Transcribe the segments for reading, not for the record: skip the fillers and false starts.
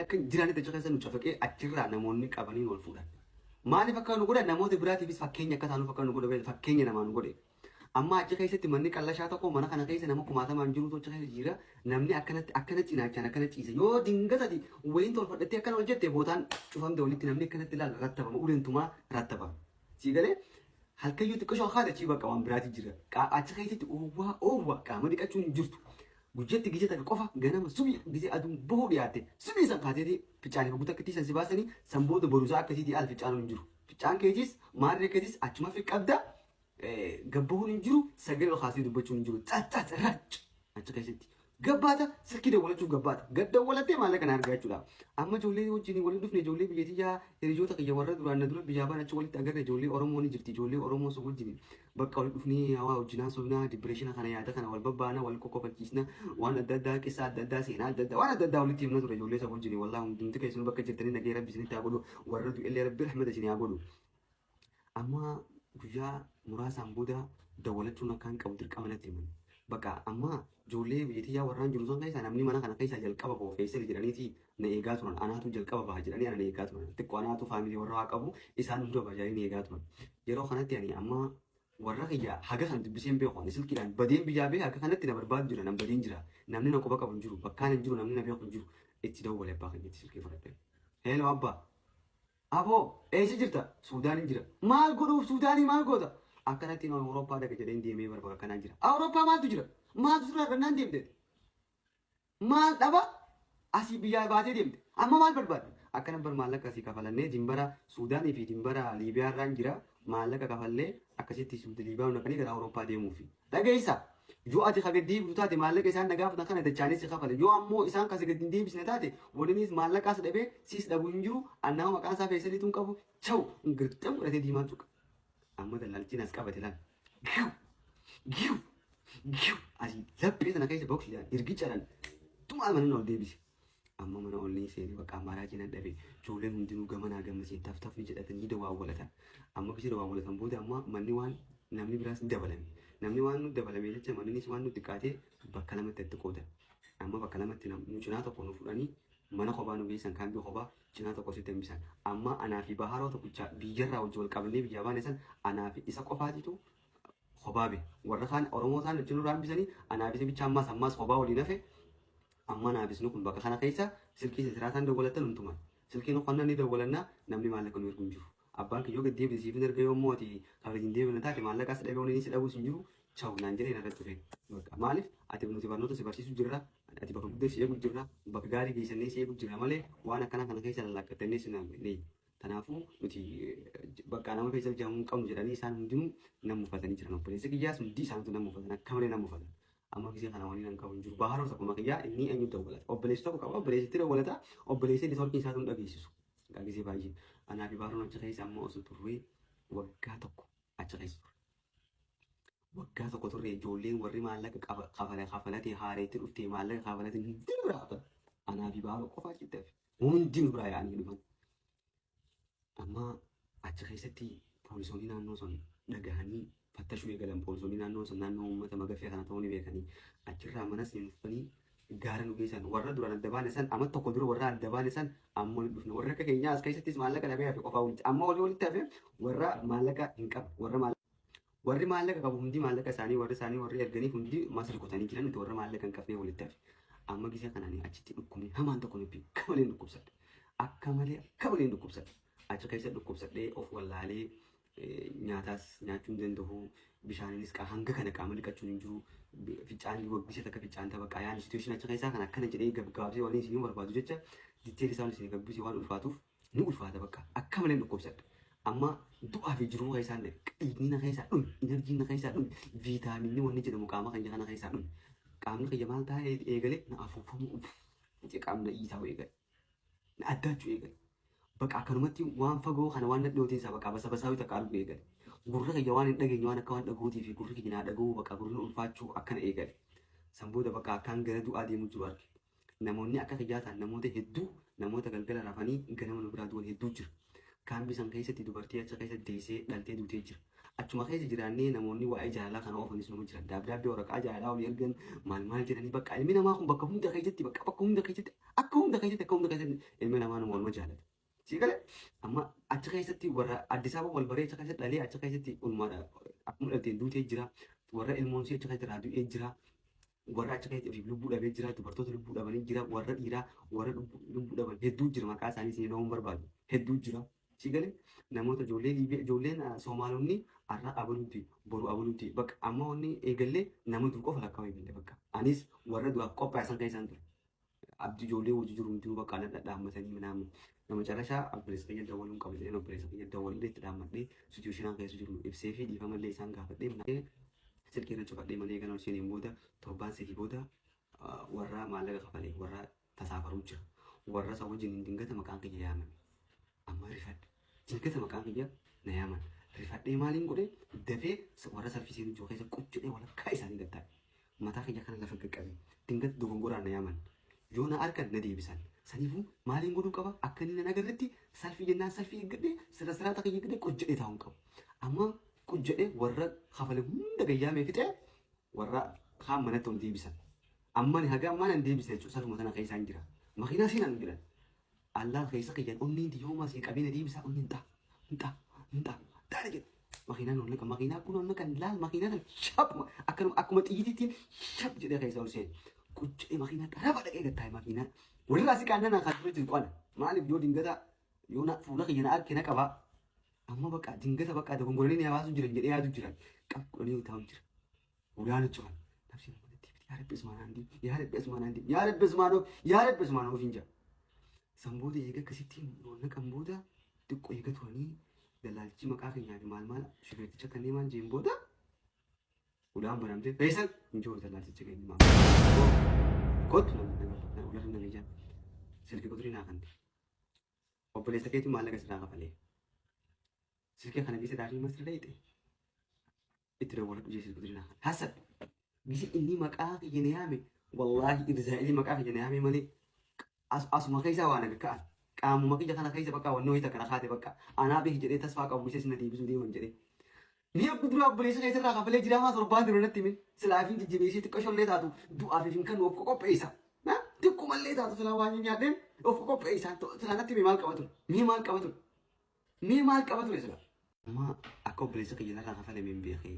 Akka hin jiraannetti achi keessa nu cafaqee achirraa namoonni qabanii wal fuudhan. Maaliif akka nu godhan? Namoota biraatiifis fakkeenya akka taanuuf akka nu godhe, fakkeenya namaa nu godhe. Amma achi keessatti manni qallashaa tokko mana kana keessa nama kumaatamaan jirutu achi keessa jira. Namni akkanatti akkana cinaachaan akkana ciisa. Yoo dingatati wayiin tolfadhattee akkana hojjette, bootaan cufamte walitti, namni akkanatti ilaala, rattabama, uleentumaa rattabama. Sii galee? Halkayyuu xiqqishoo haadha achii bakka waan biraati jira. Achi keessatti oowwaa oowwaa, qaama dhiqachuun hin jirtu. Guyyaatti gizee takka qofa, ganama subii gizee aduun bahuu dhiyaatte, subii san kaateeti fincaanii guutuu akkatti san si baasanii, san booda borusaa akkasiitii al fincaanuun hin jiru. Fincaan keetis maarree keetis achuma fi qabda, gabbahuun hin jiru, sagalee ol kaasee dubbachuun hin jiru. Xaxxax rac achi keessatti. Gabbaata silkii dawwalachuuf gabbaata. Gad dawwalattee maallaqa na argaa jechuudha. Amma ijoollee wajjin waliin dhufne, ijoollee biyya tiyyaa, hiriyoota kiyya warra duraan na dura biyyaa baan achi walitti agarre, ijoollee Oromoo ni jirti. Ijoollee Oromoo sun wajjin bakka walitti dhufnee hawaa wajjin haasofnaa, depression kana, yaada kana wal babbaana, wal qoqqofachiisna, waan adda addaa, qissa adda addaa, seenaa adda addaa, waan adda addaa walitti himna ture ijoollee isa wajjin. Wallaahi hundumti keessanuu bakka jirtanii nagee Rabbi isinitti haa godhu, warra du'ellee Rabbi rahmata isinii haa godhu. Amma guyyaa muraasaan booda dawwalachuun akka hin qabu dirqama natti himan. Bakka amma ijoollee biyya tiyyaa warraan jiru san keessaa namni mana kana keessaa jalqaba bahu Feesal jedhaniiti na eegaa turan. Anaatu jalqaba baha jedhanii ana na eegaa turan. Xiqqoo anaatu family warra waa qabu, isaan dura baha jedhanii na eegaa turan. Yeroo kanatti ani amma warra kiyya haga kan dubbisee hin beeku. Ani silkiidhaan badeen biyyaa bahee haga kanatti na barbaadu jira. Nan badeen jira. Namni na quba qabu hin jiru. Bakkaan hin jiru, namni na beeku hin jiru. Itti dawwale, abbaa kiyyatti silkii fudhadhe. "Hello abbaa." "Aboo, eessa jirta?" "Suudaaniin jira." "Maal godhuuf Suudaanii, maal goota?" "Akkanatti Awurooppaa dhaqa jedheen deemee barbaada kanaan jira." "Awurooppaa maaltu jira? Maaltu sirraa dhannaan deemte? Maal dhaba asii biyyaa baatee deemte? Amma maal barbaadde?" "Akkana bar, maallaqa asii kafalannee dimbara Suudaanii fi dimbara Liibiyaa irraan jira. Maallaqa kafallee akkasitti Liibiyaa naqanii gara Awurooppaa deemuufi. Dhageessa. Yoo ati ka gad deebitu taate, maallaqa isaan na gaafatan kana dachaanis si kafale. Yoo ammoo isaan kasi gad hin deebisne taate, waliinis maallaqaas dhabee siis dhabuu hin jiru. Annama maqaan isaa Feesaliitu hin qabu. Chaw girxam godhatee diimaan tuqa. Amma dallaalchiin as qabate laal. Giw giw giw, asii laphee sana keessa boksiidhaan hirgichaadhaan tumaa mana ol deebise. Amma mana ol ni seene, bakka amaaraa cina dhabe. Ijoolleen hundinuu gamanaa gamasii taftafni jedhatanii dawaawwalatan. Amma bisi dawaawwalatan booda amma manni waan namni biraas ni dabalame. Namni waan nu dabalame jecha manninis waan nu xiqqaatee bakka lamatti itti qoodan. Amma bakka lamatti nu cinaa tokko nu fudhanii mana kophaa nu geessan, kaambii kophaa cinaa tokko sitti hambisan. Amma anaa fi Baharoo tokkicha biyyarraa wajji wal qabannee biyyaa baane san, anaa fi isa qofaatitu kophaa be. Warra kaan Oromoo isaan wajjin nurraa hambisanii, anaa fi isa bicha ammaas ammaas kophaa waliin hafe. Amma anaafis nu kun bakka kana keessa silkii siraataan dawwalattan huntuman. Silkiin uffannaa ni dawwalannaa, namni maallaqa nu ergu hin jiru. Abbaan kiyyoo gad deebise siif hin erga, yoo immoo ati kan gad hin deebine taate maallaqaas dhabee waliin si dhabuus hin jiru. Chaw naan jedhee narra cufe. Bakka maaliif ati nuti barnoota si barsiisu jirra, ati bakka guddaa si eegu jirra, bakka gaarii geessannee si eegu jirra malee waan akkana kana keessa lallaaqqattannee si naamne. Kanaafuu nuti bakka nama keessa jedhamuu hin qabnu jedhanii isaan hundinuu na mufatanii jiran. Obboleessi kiyyaas hundi isaaniitu na mufatan, akka malee na mufatan. Amma gisee kana waliin hin qabu hin jiru. Baharoo tokkuma kiyyaa inni eenyu dawwalata? Obboleessi tokko qaba, obboleessitti dawwalata, obboleessi networkiin isaatu hin dhageessisu. Egaa gisee baay'ee anaa fi Baharoon achi keessa amma osoo turree waggaa tokko achi keessa turre. Waggaa tokko turre, ijoolleen warri maallaqa kafale kafalatee haareetti dhuftee maallaqa kafalatee hundi nu biraa hafan. Anaa fi Baharoo qofa achitti hafe. Hundi nu biraa yaa'anii dhufan. Amma achi keessatti poolisoonni naannoo sun dhagahanii fattashuu eegalan. Poolisoonni naannoo sun naannoo uummata magaffee kana ta'uu ni beekanii achirraa manas ni dhufanii gaara nu geessan. Warra duraan adda baane san, amma tokko dura warra adda baane san amma walitti dhufne. Warra akka keenyaa as keessattis maallaqa dhabee hafe qofaa walitti amma walii walitti hafe. Warra maallaqa hin qabne, warra warri maallaqa qabu hundi maallaqa isaanii warri isaanii warri erganii hundi masri kutanii jiran, nuti warra maallaqa hin qabne walitti hafe. Amma gisee kanaan achitti dhukkubni hamaan tokko nuti akka malee dhukkubsadhe. Akka malee, akka malee dhukkubsadhe. Achi keessa dhukkubsadhee of wallaalee, nyaataas nyaachuu hin danda'u, bishaaninis hanga kana qaama dhiqachuun hin jiru, fincaan waggisa takka fincaan tapha yaani situation achi keessaa kan akkana jedhee gabgaabsee waliin isin barbaadu jecha detail isaan isin gabbisee waan ulfaatuuf ni ulfaata, bakka akka malee dhukkubsadhe. Amma du'aa fi jiruu keessaan dhiigni na keessaa dhume, energyn na keessaa dhume, viitaaminni wanni jedhamu qaama keenya kana keessaa dhume. Qaamni kiyya maal taa'ee eegale? Na afuufamu, qaamni na dhiisaa eegale. Na addaachuu eegale. Bakka akkanumatti waan fagoo kana waan nadhiyootiin isaa bakka basa basaa takka arguu eegale. Gurri kiyya waan hin dhageenye, waan akka waan dhaga'uutii fi gurri kiyya naa dhaga'uu, bakka gurri ulfaachuu akkana eegale. San booda bakka akkaan gara du'aa deemu jiru arge. Namoonni akka kiyyaa ta'an namoota hedduu, namoota galgala rafanii ganama nu biraa du'an hedduu jira. Kaambii san keessatti dubartii achi keessa deessee dhaltee duutee jira. Achuma keessa jiraannee namoonni waa'ee jaalalaa kana oofanis nama jira. Daabdaabbii waraqaa jaalalaa olii ergan maal maal jedhanii bakka ilmi namaa kun bakka hunda keessatti bakka bakka hunda keessatti akka hunda keessatti akka hunda keessatti ilmi namaa nama waluma jaalata. Sii galee amma achi keessatti warra Addis Ababa wal baree achi keessatti dhalee achi keessatti ulmaadha akkuma dhalteen duutee jira. Warra ilmoon ishee achi keessatti irraa du'ee jira. Warra achi keessatti ofiif lubbuu dhabee jira. Dubartoota lubbuu dhabanii jira. Warra dhiiraa warra lubbuu dhaban hedduu jira. Maqaa isaanii isin dha'uun barbaadu hedduu jira. Sii galee namoota ijoollee Liibiyaa ijoolleen Soomaalonni har'a abaluuti boru abaluuti bakka amma wanni eegallee nama dur qofa lakkaa'u eegalle bakka anis warra du'aaf qophaa'e san keessaan ture. Abdii ijoollee hojii jiru hundinuu bakka ana dhadhaammatanii minaamu. Nama carrashaa obboleessa kiyya dawwaluun qaba jedheen obboleessa kiyya dawwalee itti dhaammadhee situushinaan keessa jiru ibsee fi dhiifamallee isaan gaafadhee silkii irra cufadhee malee kan ol seeneen booda torbaan sadii booda warra maallaqa kafalee warra tasaafaruu jira. Warra isa wajjin dingata maqaan kiyya yaamame. Amma rifadhe. Dingata maqaan kiyya na yaaman. Rifadhee maaliin godhe dafee warra sarfisii jiru keessa quccidhee walakkaa isaanii gattaa'e. Mataa kiyya kana lafa qaqqabe. Dingata dogongoraan na yaaman. Yoo na argan na deebisan. Saniifuu maaliin godhuu qaba? Akka inni na agarretti salfii jennaan salfii eeggadhee sira siraata kiyya eeggadhee quccidhee taa'uun qabu. Amma quccidhee warra kafale hunda gayyaamee fixee warra kaan manatti ol deebisan. Amma ni haga ammaa nan deebisne jechuudha. Salfuma sana keessaan jira. Makiinaa seenan jedhan. Allah keessa kiyyan onneen yooma sii qabee na deebisaa onneen ta'a. Ta'a. Ta'a. Ta'a jedhe. Makiinaan ol naqa makiinaa kun ol naqan laal makiinaa kan shap akkanuma akkuma xiyyiitiitiin shap jedhee keessa ol seene. Quccee makiinaa xarafa dhaqee gattaa'e makiinaa. Walirraa si qaannanaa kan dura jiru qana. Maaliif yoo dingata yoo na fuula kiyya na arke na qabaa. Amma bakka dingata bakka dogongoranii na baasuu jiran jedhee yaadu jiran. Qab godhanii taa'u jira. Ulaan cufan. Nafsi nama natti fiti. Yaa Rabbi asumaan haandi. Yaa Rabbi asumaan haandi. Yaa Rabbi asumaan oof. Yaa Rabbi asumaan oof hin jaa. San booda eega akkasitti naqan booda xiqqoo eega turanii dalaalchi maqaa keenyaa fi maal maal shufeerticha kanneen maal jeen booda ulaan banamtee Faisal hin jiru dalaalchicha keenya maal. Kottu namni ularra nama ijaan silkii quxurii naa kante. Obboleessa keetu maallaqa sirraa kafalee. Silkii kana keessa daafii masirra dhayxe. Itti dawwaladhu jee silkii quxurii naa kante. Hasab. Gisi inni maqaa kiyya na yaame wallaahi irzaa'ilii maqaa kiyya na yaame malee asuma keessaa waan aga ka'an. Qaamuma kiyya kana keessa bakka wannoo hita kana kaate bakka anaa beeki jedhee tasfaa qabu isa na deebisuu deeman jedhee. Mi'a kuduraa obboleessa keessa irraa kafalee jiraa maa torbaan dura natti hime. Silaafiin jajjabeessee xiqqoo shollee taatu du'aaf hin kennu of qopheessa. Xiqqoomallee taatu silaa waan nyaadheen of qopheessa. Silaa natti hime maal qaba ture? Mi'a maal qaba ture? Mi'a maal qaba ture silaa? Amma akka obboleessa kiyya irraa kafalame hin beekee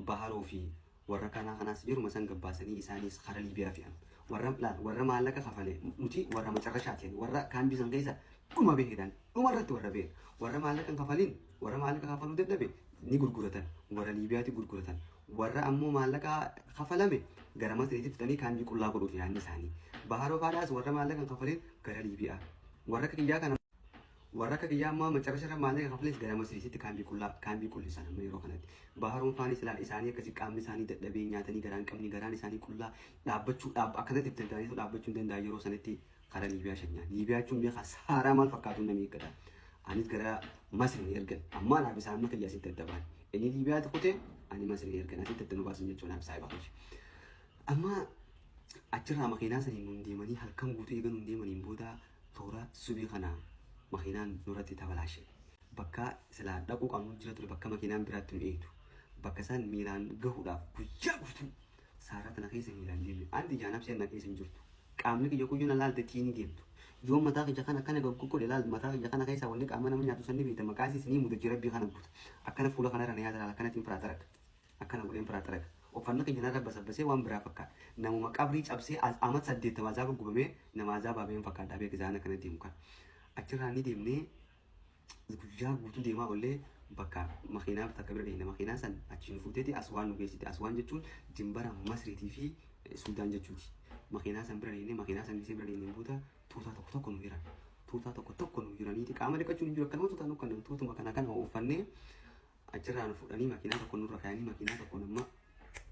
baharoo fi warra kanaa kanaas yeruma san gabbaasanii isaanis kara Liibiyaa fe'an. Warra laal warra maallaqa kafale nuti warra macarrashaati warra kaambii san keessa dhuma beekan dhuma irratti warra beekan warra maallaqa hin kafalin warra maallaqa kafaluu dadhabe ni gurguratan warra Liibiyaatti gurguratan warra ammoo maallaqa kafalame gara Masriitti fixanii kaambii qullaa godhuuf yaadni isaanii. Baharoo faadhaas warra maallaqa hin kafalin gara Liibiyaa warra akka kiyyaa kana warra akka kiyyaa ammaa macarrasha irra maallaqa kafalees gara Masriitti kaambii qullaa kaambii qullisan amma yeroo kanatti. Baharoon faanis ilaal isaanii akkasii qaamni isaanii dadhabee nyaatanii garaan qabni garaan isaanii qullaa dhaabbachuu dhaab akkanatti itti danda'anii dhaabbachuu hin danda'an yeroo sanatti karaa Liibiyaa shanyaa. Liibiyaa jechuun beekaa saaraa maal fakkaatu namni eeggata. Anis gara Masri ni ergan. Amma anaaf isaan amma kiyya asitti adda ba'an. Inni Liibiyaatti kutee ani Masri ni ergan. Asitti adda nu baasan jechuun anaaf saayiba kiyya. Amma achirraa makiinaa saniin nuun deemanii halkan guutuu eega nuun deemaniin booda toora subii kana makiinaan nurratti tabalaashe. Bakka silaa dhaquu qabnu jira ture bakka makiinaan biraatti nu eegdu. Bakka isaan miilaan gahuudhaaf guyyaa guutuu saaraa tana keessa miilaan deemne. Anti ijaan abseen na keessa hin jirtu. Qaamni kiyya kuyyuu na laalte tiini deemtu. Yoo mataa kiyya kana akkana goggodhe laal mataa kiyya kana keessaa wanni qaama nama nyaatu sanni beekta maqaa isiis ni mudachi rabbii kana guuta. Akkana fuula kanarra na yaada laal akkanatiin firaa xaraga. Akkana godheen firaa xaraga. Uffanni kiyya narra basabbasee waan biraa fakkaata. Namuma qabrii cabsee amat 80 azaaba gubamee nama azaabaa baheen fakkaata beeka isaan akkana deemu kana. Achirraa ni deemnee guyyaa guutuu deemaa oollee bakka makiinaa takka bira dhayne makiinaa san achi nu fuuteeti Aswaan nu geessite. Aswaan jechuun dimbara Masriitii fi Suudaan jechuuti. Makiinaa san bira dhayne makiinaa san gisee bira dhayne booda tuutaa tokko tokko nu hiran. Tuutaa tokko tokko nu hiraniiti qaama dhiqachuun hin jiru akkanuma tuutaa nu kennan tuutuma kana kana uffannee achirraa nu fuudhanii makiinaa tokko nurra kaayanii makiinaa tokko nama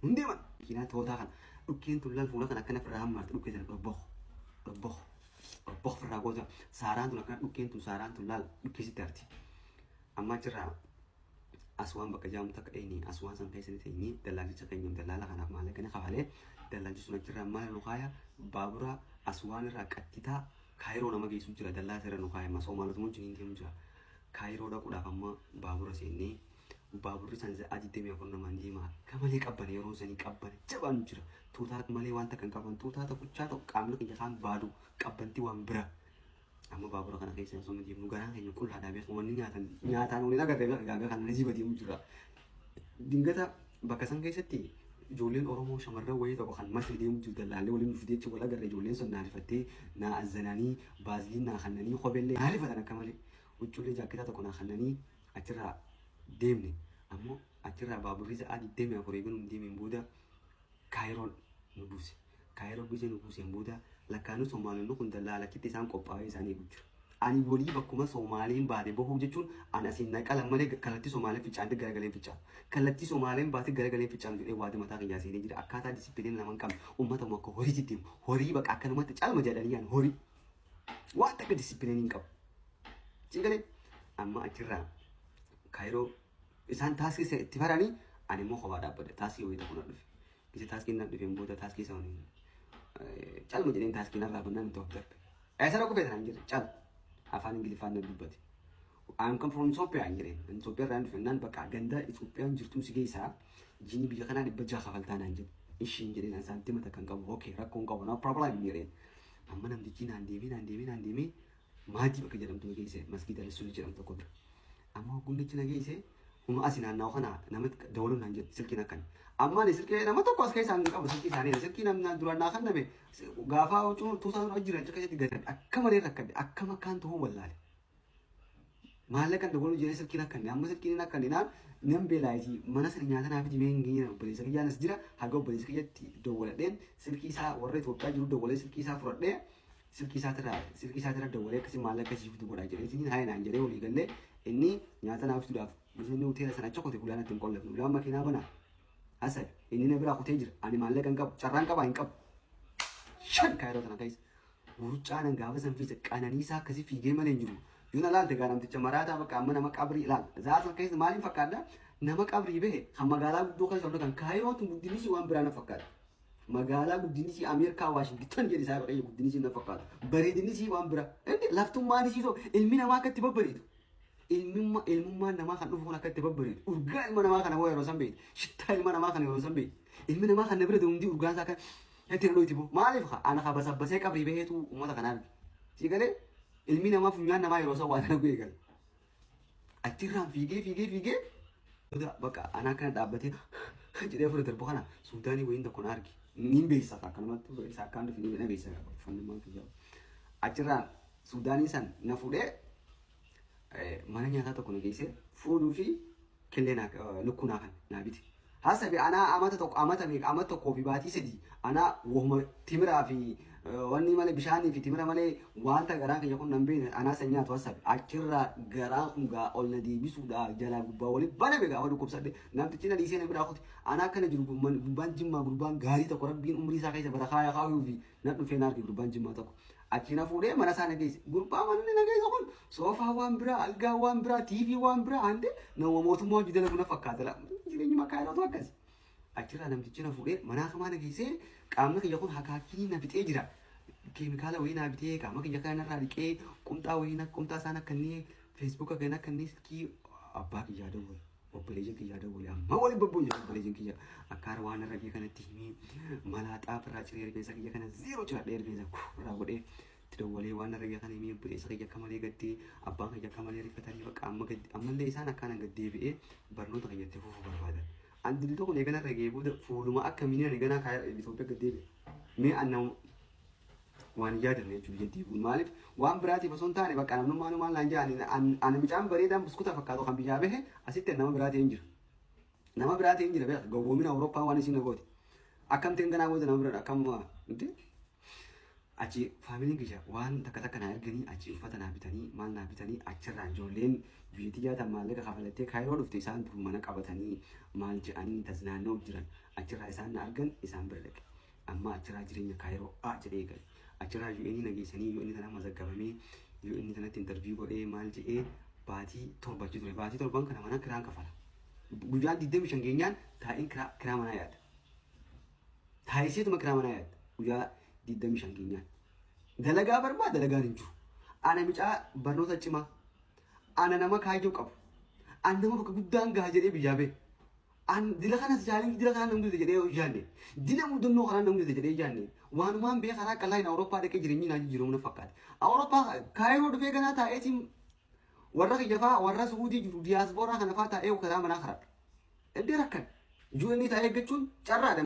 nun deeman. Makiinaa tootaa kana dhukkeen tun laal fuula kana akkana firraa hammaarte dhukkee sana dhobboo dhobboo dhobboo firraa goota saaraan tun akkana dhukkeen tun saaraan tun laal dhukkee sitti harti. Amma achirraa Aswaan bakka jaamu takka dhayne Aswaan san keessa ni teenye dallaalchicha keenya dallaala kanaaf maallaqa ni kafalee dallaalchi sun achirraa maal nu kaaya baabura Aswaan irraa qattitaa Kaayiroo nama geessu jira dallaa isa irra nu kaaya amma Soomaalotuma wajjin hin deemu jira Kaayiroo dhaquudhaaf amma baabura seennee Baaburri san sa'aa 24 namaan deema. Akka malee qabbana yeroo sanii qabbana jabaan jira. Tuutaa malee wanta kan qaban tuutaa tokkochaa tokko qaamni keenya kaan baadu qabbanti waan bira. Amma baabura kana keessa osoo nuti deemnu garaan keenya qullaadhaa beeku wanni nyaatan nyaataan waliin agarree beeku gaagaa kana najiba deemu jira. Dingata bakka san keessatti ijoolleen Oromoo shamarran wayii tokko kan Masri deemu jiru dallaallee waliin dhufte jechuun wal agarre ijoolleen sun naarifattee naa azzananii baaziliin naa kannanii kopheellee naarifatan akka malee huccuullee jaakketaa tokko naa kannanii achirraa deemne. Ammoo achirraa baaburri sa'aa 24 eegaluun hin deemeen booda Kaayiroon nu buuse. Kaayiroo gisee nu buuseen booda lakkaanuu Somaalonni kun dallaala achitti isaan qophaa'ee isaan eegu jira. Ani walii bakkuma Somaaliin baate bahuu jechuun ani asiin naqala malee kallattii Somaaleen fincaante garagalee fincaan. Kallattii Somaaleen baate garagalee fincaan jedhee waada mataa kiyyaa seenee jira. Akkaataa disipiliina nama hin qabne uummata akka horiitti deemu. Horii baqa akkanumatti calma jedhanii yaan horii. Waan takka disipiliina hin qabu. Cinqalee amma achirraa Kaayiroo isaan taaskii itti faranii ani immoo kophaa dhaabbadhe taaskii wayii tokko na dhufe. Gise taaskiin na dhufeen booda taaskii isa waliin calma jedheen taaskii narraa bannaan itti of darbe. Eessa dhaqu feetan hin jirre cal afaan Ingiliffaan na dubbate. I'm come from Ethiopia hin jireen. Ethiopia irraa hin dhufe naan bakka ganda Itoophiyaan jirtuun si geessaa jiini biyya kanaa 600 kafaltaa naan jedhe. Ishiin jedheen an saantima takka hin qabu. Okay rakkoo hin qabu no problem hin jedheen. Amma namtichi naan deemee naan deemee naan deemee Maatii bakka jedhamtu na geesse masgiida Lisuul jedhamu tokko bira. Amma hoggunnichi na geesse huma asi naannawa kana namatti dawaluun naan jedhe silkiin akkan. Amma ani silkii nama tokko as keessaa hin qabu silkii isaanii silkii namni duraan naa kenname gaafa huccuu tuusaa dura jiran achi keessatti gatan akka malee rakkadhe akkam akkaan ta'uu wallaale. Maallaqa dawaluu jedhee silkiin akkanne amma silkiin akkanne naan nan beelaayiti mana sana nyaata naaf fidi mee hin obboleessa kiyyaan as jira haga obboleessa kiyyatti dawwaladheen silkii isaa warra Itoophiyaa jiru dawwalee silkii isaa fudhadhee silkii isaatirraa silkii isaatirra dawwalee akkasii maallaqa akkasii fidu godhaa jedhee isiniin haaya naan jedhee walii gallee inni nyaata naaf fiduudhaaf inni hoteela sana achi kote gulaan ittiin qollafne gulaan makiinaa banaa hasabe inni na biraa kutee jira ani maallaqa hin qabu carraan qabaa hin qabu shan kaayiroo tana keessa wuruccaanan gaafa san fiisa qananiisaa akkasii fiigee malee hin jiru yoo na laalte gaa namticha maraataa bakka amma nama qabrii ilaal za'a san keessa maaliin fakkaadha nama qabrii bahe kan magaalaa guddoo keessa kan kaayiroo tun guddinni ishii waan biraa na fakkaata. Magaalaa guddinni isii Ameerikaa Waashington jedhe isaa waaqayyo guddinni isii na fakkaata. Bareedinni isii waan bira. Inni laftummaan isii ta'u ilmi namaa akka itti babbareedu. Ilmummaa ilmummaan namaa kan dhufu kun akka itti babbareedu. Urgaa ilma namaa kana hoo yeroo san beektu. Shittaa ilma namaa kana yeroo san beektu. Ilmi namaa kan na bira hundi urgaan isaa akka itti na dhoyti boo. Maaliif haa ana haa basabbasee qabrii baheetu uummata kana arge. Sii galee ilmi namaa funyaan namaa yeroo san waa dalagu eegala. Achirraan fiigee fiigee fiigee booda bakka anaa kana dhaabbatee jedhee fura darbu kana Suudaanii wayiin tokko na arge. Niin beeksisa akkanumatti isa akkaan dhufe ni beeksisa uffannummaan kiyyaa. Achirraan Suudaanii san na fuudhee mana nyaataa tokko na geessee fuudhuu fi killee naa lukkuu naa kan naa bite. Hasabi anaa amata tokko amata meeqa amata tokkoo fi baatii sadii anaa wahuma timiraa fi wanni malee bishaanii fi timira malee wanta garaan kiyya kun nan beekne anaa san nyaatu hasabi achirraa garaan kun gaa ol na deebisuudha jalaa gubbaa waliin baname gaafa dhukkubsadhe namtichi na dhiisee na biraa kuti anaa akkana jiru gurbaan jimmaa gurbaan gaarii tokko rabbiin umrii isaa keessa bara kaaya kaayuu fi na dhufee na arge gurbaan jimmaa tokko achi na fuudhee mana isaa na geesse gurbaa manni na geesse kun soofaa waan biraa algaa waan biraa tiivii waan biraa hande nama mootummaa hojii dalagu na fakkaata jireenyi makaa yeroo akkas achirraa namtichi na fuudhee manaa kamaa na geessee qaamni kiyya kun hakaakii na fixee jira keemikaala wayii naa bitee qaama kiyya kana narraa dhiqee qumxaa wayii na qumxaa isaan akka inni feesbuuka kana akka inni silkii abbaa kiyyaa dawwale obboleeyyan kiyyaa dawwale amma waliin babboon jira obboleeyyan kiyya akka waan irra gahee kanatti himee malaaxaa irraa ciree rifeensa kiyya kana zeeroo ciradhee rifeensa irraa godhee itti dawwalee waan irra gahee kana himee obboleessa kiyya akka malee gaddee abbaan kiyya akka malee rifatanii bakka amma gaddi ammallee isaan akkaan gaddeebi'ee barnoota kiyyatti fufuu barbaadan. An dildoo kun eegana irra gahee booda fuuluma akka miniin eeganaa kaayee Itoophiyaa gaddeebi'e. Mee an nama waan hin yaadanne jechuudha biyya deebi'uun maaliif waan biraatiif osoo hin taane bakka namnummaan maal naan jedhan ani mucaan bareedaan buskuta fakkaatu kan biyyaa bahe asitti nama biraa ta'ee hin jira. Nama biraa ta'ee hin jira beekta gowwoomina Awurooppaa waan isin gooti. Akkam ta'een ganaa booda nama bira akkam miti. Achi faamiliin kiyya waan takka takka naa erganii achi uffata naa bitanii maal naa bitanii achirraa ijoolleen biyyatti jaatan maallaqa kafalattee kaayiroo dhufte isaan dur mana qabatanii maal jedhanii taznaannoo jiran achirraa isaan na argan isaan bira dhaqe. Amma achirraa jireenya kaayiroo a jedhee eegale. Achirraa UN na geessanii UN tana mazaggabamee UN tanatti interview godhee maal jedhee baatii 7 achi ture. Baatii 7n kana mana kiraan kafala. Guyyaan 25 geenyaan taa'een kiraa manaa yaada. Taayisiituma kiraa manaa yaadda. Guyyaa 25 geenyaan. Dalagaa barbaa dalagaan hin jiru. Ana micaa barnoota cimaa. Ana nama kaayyoo qabu. An nama bakka guddaan gaha jedhee biyyaa bahe. An dila kanas challenge dila kanaan namni jedhee yaadne. Dila mudannoo kanaan namni jedhee yaadne. Waanumaan bee karaa qalaa hin Awurooppaa dhaqee jireenyi naa jijjiiramu na fakkaate. Awurooppaa Kaayiroo dhufee ganaa taa'eetiin warra kiyya fa'aa, warra Suudii jiru, diyaaspooraa kana fa'aa taa'ee karaa manaa karadha. Eddee rakkan. UN taa'ee eeggachuun carraadha.